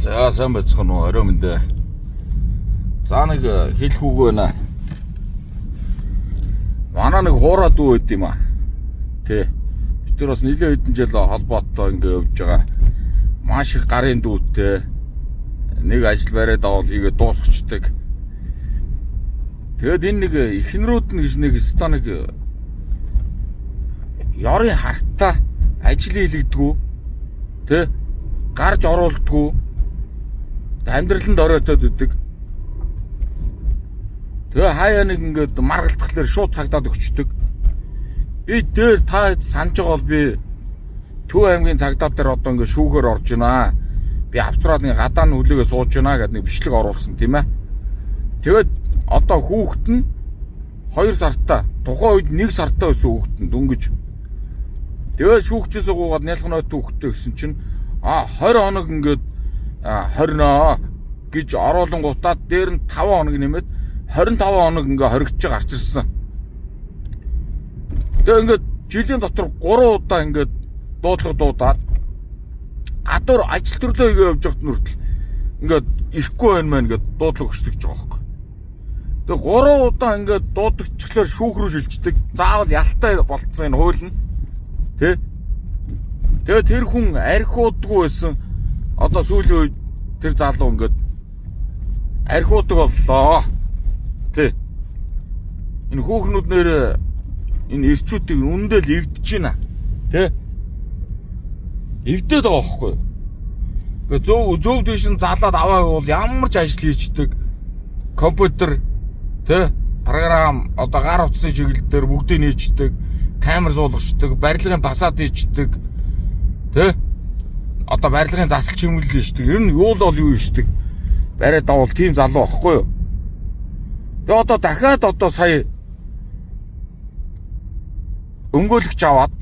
За сайн байцгаана уу, орой мэндэ. За нэг хэлэх үг байна. Манай нэг хуурай дүү байд юм аа. Тэ. Бид нар бас нэлээд хэдэн жил холбоотой ингээ явж байгаа. Маш их гарын дүүтэй. Нэг ажил бариад авал хийгээ дуусгачдаг. Тэгээд энэ нэг эхнэрүүд нь гэж нэг өста нэг ёрын хартаа ажил хийлэгдгүү. Тэ. Гарч оруулдгүү. Амьдраланд оройтоод идэг. Тэгээ хаяа нэг ингээд маргалдахлаар шууд цагдаад өгчдөг. Би дээр та санаж байгаа бол би Төв аймгийн цагдаа дээр одоо ингээд шүүхээр орж байна. Би автраад нэг гадаа нь хүлээгээ сууж байна гэдэг нэг бичлэг оруулсан тийм ээ. Тэгээд одоо хүүхэд нь 2 сартаа, тухайн үед 1 сартаа байсан хүүхэд нь дөнгөж. Тэгээд шүүгчээсээ гуугаад нялх нойт хүүхэдтэй гэсэн чинь 20 хоног ингээд 20 гэж оруулангуудаа дээр нь 5 хоног нэмээд 25 хоног ингээ хоригдож гарч ирсэн. Тэгээ ингээд жилийн дотор 3 удаа ингээд дуудлага дуудаад гадуур ажил төрлөө хийгээ явж байхад нь хүртэл ингээд ирэхгүй байна мэн гэд дуудлага өгчдөг гэж байгаа байхгүй. Тэгээ 3 удаа ингээд дуудагчлаар шүүх рүү шилждэг. Заавал ялтай болцсон энэ хууль нь. Тэ? Тэгээ тэр хүн архиудгүй байсан. Одоо сүүлийн үед тэр залуу ингээд архиудаг боллоо. Тэ. Энэ хүүхнүүд нэр энэ ирчүүдийг үнэндээ л эвдэж байна. Тэ? Эвдээд байгаа байхгүй. Ингээ зөв дэш нь залаад аваа бол ямар ч ажил хийчдэг. Компьютер тэ програм одоо гар утасны чиглэл дээр бүгдийг нийчдэг, камер суулгачдаг, барилгын фасад хийчдэг. Тэ? Одоо барилгын засал чимэглэл хийчдэг. Ер нь юу л бол юу хийчдэг. Бариад авал тийм залуу байхгүй юу? Тэгээ одоо дахиад одоо сая өмгөөлөгч аваад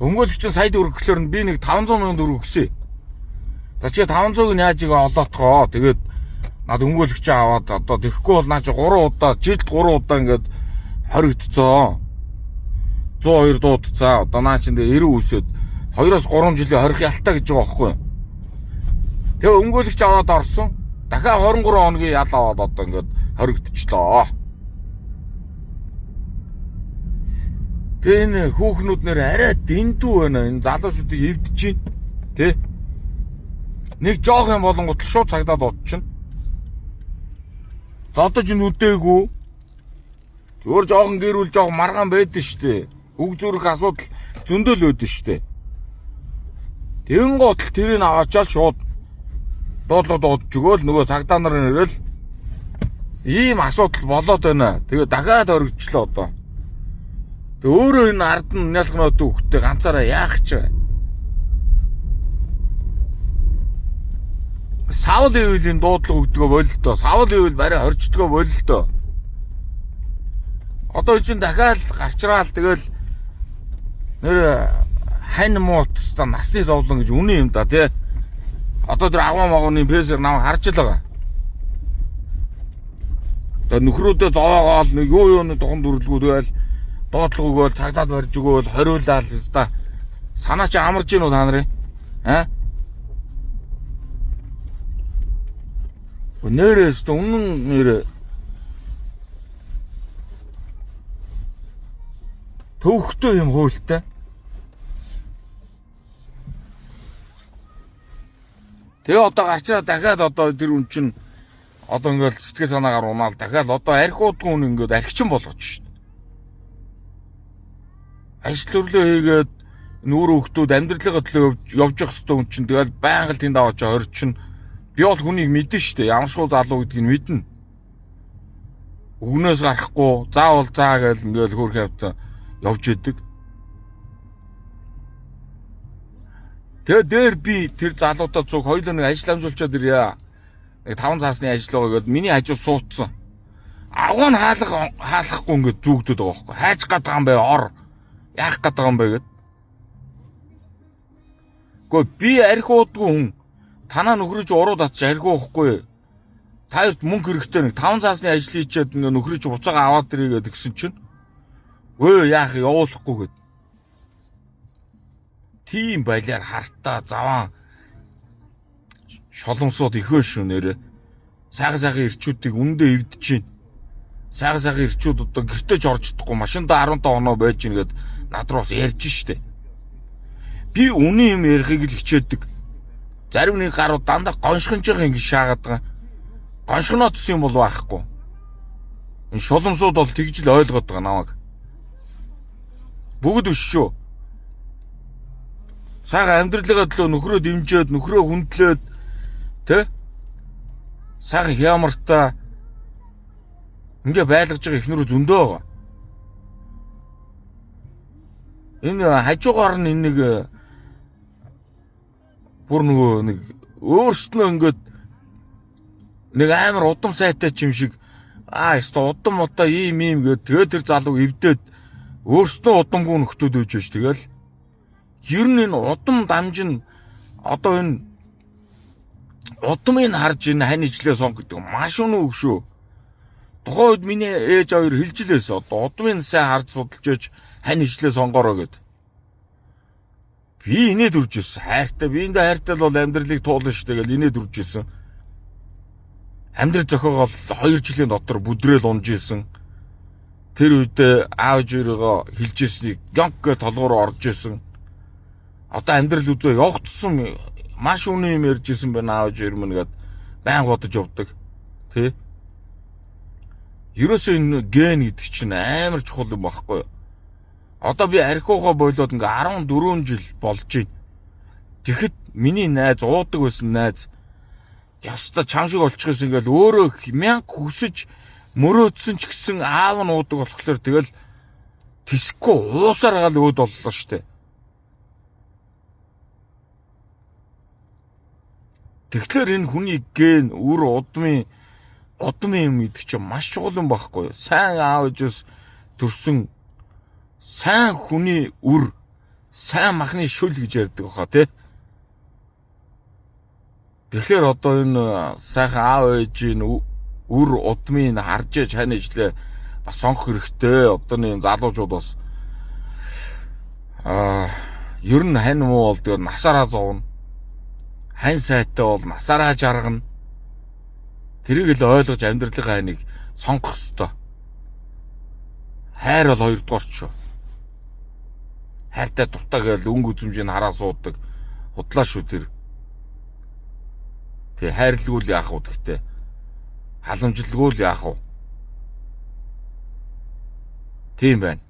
өмгөөлөгч нь сая төгрөг гэхлээр нь би нэг 500 сая төгрөг өгсөн. За чи 500-ыг нь яаж игээ олоотгоо. Тэгээд над өмгөөлөгч аваад одоо тэгэхгүй бол наа чи 3 удаа жилд 3 удаа ингээд хоригдцоо. 102 дуудцаа. Одоо наа чи 90 үсээд 2-оос 3 жилийн хорих ялтай гэж байгаа байхгүй юу? Тэгээ өмгөөлөгч аваад орсон. Дахиад 23 хоногийн ял аваад одоо ингээд хоригдчихлоо. Тэгээ энэ хүүхнүүд нэр арай дэндүү байна. Энэ залуучуудыг эвдэж чинь. Тэ? Нэг жоох юм болонгот шууд цагдаад дуудчихна. Зодож нүдээгүй. Зүгээр жоохон гэрүүл жоох маргаан байдэн штэ. Үг зүрх асуудал зөндөл байдэн штэ. Тэгэн гол тэрийг аваачаал шууд дуудлага дуудаж өгөөл нөгөө цагдаа нар нэрэл ийм асуудал болоод байна. Тэгээ дахиад оригдчлоо одоо. Тэгээ өөрөө энэ ард нь нялх нот хүүхдтэй ганцаараа яах ч вэ? Савл ивэлийн дуудлага өгдгөө бололтоо. Савл ивэл барай хорчдгоо бололтоо. Одоо чинь дахиад гарчраал тэгэл нэр хань муут та насны зовлон гэж үнэн юм да тий. Одоо тэр агваа магууны пэсэр нам харж л байгаа. Одоо нөхрүүдээ зовоогоол нэг юу юуны тухан дүрлгүү тэгэл дуудлага өгөөл цагдаад барьж өгөөл хориулаал хэвста. Санаа чи амарч гин үү та нарын? Аа? Нэрээс үнэн нэр төвхтөө юм хуультай. Тэгээ одоо гарчраа дахиад одоо тэр үн чинь одоо ингээл сэтгэл санаагаар унаал дахиад одоо архиудгүй хүн ингээд архичин болгоч шít. Ажил төрлөө хийгээд нүүр хөвгтүүд амьдралынхаа төлөө явж явах хэвээр хүн чинь тэгэл байнга л тэнд аваач хорчин. Би бол хүнийг мэдэн штэ. Ямар шуу залуу гэдгийг мэднэ. Өгнөөс гарахгүй заавал заа гэл ингээл хөөх явта явж идэг. Тэгээ дээр би тэр залуудаа цуг хоёулаа нэг ажил амжуулчаад ирье. Нэг 5 цаасны ажил байгаа гэдээ миний хажуу суудсан. Агуу нь хаалгахгүй ингээд зүүгдөд байгаа байхгүй. Хайж гад байгаа юм бэ ор. Яах гад байгаа юм бэ гэд. Гэхдээ би архиудгүй хүн. Танаа нөхрөж уруу татчих архиу уухгүй. Та хоёрт мөнгө хэрэгтэй нэг 5 цаасны ажил хийчихэд ингээд нөхрөж буцаага аваад ирээ гэдгсэн чинь. Өө яах явуулахгүй гэд. Тийм балиар хартаа заван Шоломсууд ихөө шүү нэрэ. Сайхан сайхан ирчүүдийг үндэ эвдэж чинь. Сайхан сайхан ирчүүд одоо гэртээ ч орж чадахгүй машиндаа 15 оноо байж гин гэд над руу бас ярьж штэ. Би үнэн юм ярихыг л хичээдэг. Зарим нэг гарууд дандаа гоншгонж байгаа ингэ шаагаад байгаа. Гоншгоноо төсөн юм бол байхгүй. Энэ шуламсууд бол тэгж л ойлгоод байгаа намайг. Бүгд биш шүү. Сайхан амьдралынхаа төлөө нөхрөө дэмжиэд, нөхрөө хүндлээд тэ? Сайхан хямартай ингээ байлгаж байгаа эхнэрүү зөндөө байгаа. Энэ хажуугаар нь энэ нэг бүр нөгөө нэг өөрснөө ингээд нэг амар удам сайтай ч юм шиг аа ёстой удам удаа ийм ийм гээд тэгээд тэр залуу эвдээд өөрснөө удамгүй нөхдөөд өгч ш тэгэл ер нь энэ удам дамжин одоо энэ удмыг харж энэ хань ижлээ сон гэдэг маш үнэ үг шүү. Тухайн үед миний ээж хоёр хэлж лээсэн. Одоо удмын сайн харж судалж ээж хань ижлээ сонгороо гэд. Би инээд үрж ирсэн. Хайртай. Би эндээ хайртай л бол амьдралыг туулна шүү дээ гэл инээд үрж ирсэн. Амьдрал зохиогоол 2 жилийн дотор бүдрээл унж исэн. Тэр үедээ аав ээжээрээ хэлж ирснийг гонк гэ толгоор орж исэн. Одоо амьдрал үзээ явах тусам маш үнэн юм ярьж исэн байна аав ээж минь гэд баян бодож явдаг. Тэ? Ерөөсөө энэ ген гэдэг чинь амар чухал юм багхгүй юу? Одоо би архиугаа болоод ингээ 14 жил болж байна. Тэгэхэд миний найз уудаг байсан найз яста чам шиг болчихсон ингээл өөрөө мянга хүсэж мөрөөдсөн ч гэсэн аав нь уудаг болохоор тэгэл тэсэхгүй уусаар гал өөд боллоо штэ. Тэгэхээр энэ хүний ген үр удмын юм гэдэг чинь маш чухал юм багхгүй юу? Сайн аав ээжээс төрсэн сайн хүний үр, сайн махны шөл гэж ярьдаг баха тий. Тэгэхээр одоо энэ сайхан аав ээжийн үр удмыг харж ээж хань ижлээ бас сонгох хэрэгтэй. Одооны залуучууд бас ер нь хань муу бол тэгээ насаараа зовно. Хань сайтай бол насаараа жаргана. Тэрийг л ойлгож амьдралынхаа ханыг сонгох ёстой. Хайр бол хоёрдугаар ч шүү. Хайртай дуртай гээл өнгө үзмжийг хараа суудаг. Худлаа шүү тэр. Тэг хайрлгүй л яах вэ гэхдээ. Халамжлгүй л яах вэ? Тийм байна.